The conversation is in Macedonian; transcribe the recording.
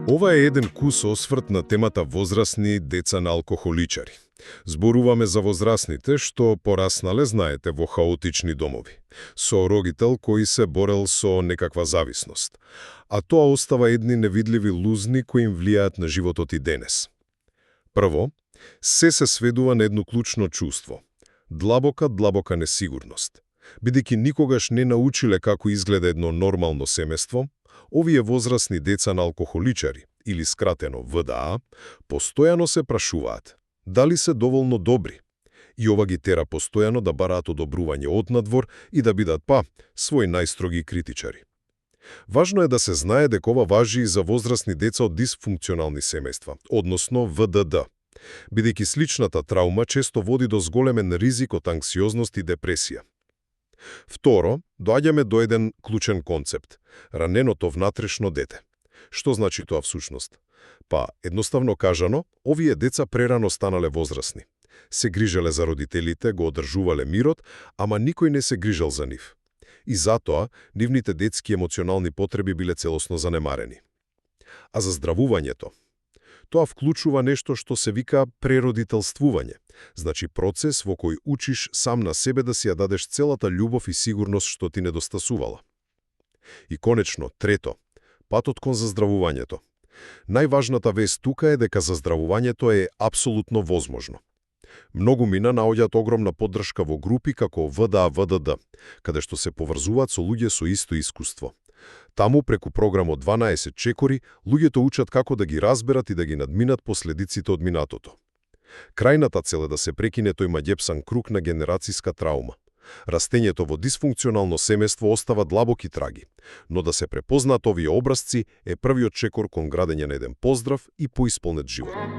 Ова е еден кус осврт на темата возрастни деца на алкохоличари. Зборуваме за возрастните што пораснале, знаете, во хаотични домови, со родител кој се борел со некаква зависност. А тоа остава едни невидливи лузни кои им влијаат на животот и денес. Прво, се сведува на едно клучно чувство – длабока несигурност. Бидејќи никогаш не научиле како изгледа едно нормално семејство, овие возрастни деца на алкохоличари, или скратено ВДА, постојано се прашуваат дали се доволно добри. И ова ги тера постојано да бараат одобрување однадвор и да бидат свој најстроги критичари. Важно е да се знае дека ова важи и за возрастни деца од дисфункционални семејства, односно ВДД, бидејќи сличната траума често води до зголемен ризик од анксиозност и депресија. Второ, доаѓаме до еден клучен концепт – раненото внатрешно дете. Што значи тоа всушност? Едноставно кажано, овие деца прерано станале возрастни. Се грижеле за родителите, го одржувале мирот, ама никој не се грижел за нив. И затоа, нивните детски емоционални потреби биле целосно занемарени. А за здравувањето? Тоа вклучува нешто што се вика преродителствување, значи процес во кој учиш сам на себе да си ја дадеш целата љубов и сигурност што ти недостасувала. И конечно, трето, патот кон заздравувањето. Најважната вест тука е дека заздравувањето е апсолутно возможно. Многу мина наоѓаат огромна поддршка во групи како ВДА-ВДД, каде што се поврзуваат со луѓе со исто искуство. Таму, преку програмот 12 чекори, луѓето учат како да ги разберат и да ги надминат последиците од минатото. Крајната цел е да се прекине тој маѓепсан круг на генерацијска траума. Растењето во дисфункционално семејство остава длабоки траги, но да се препознаат овие образци е првиот чекор кон градење на еден поздрав и поисполнет живот.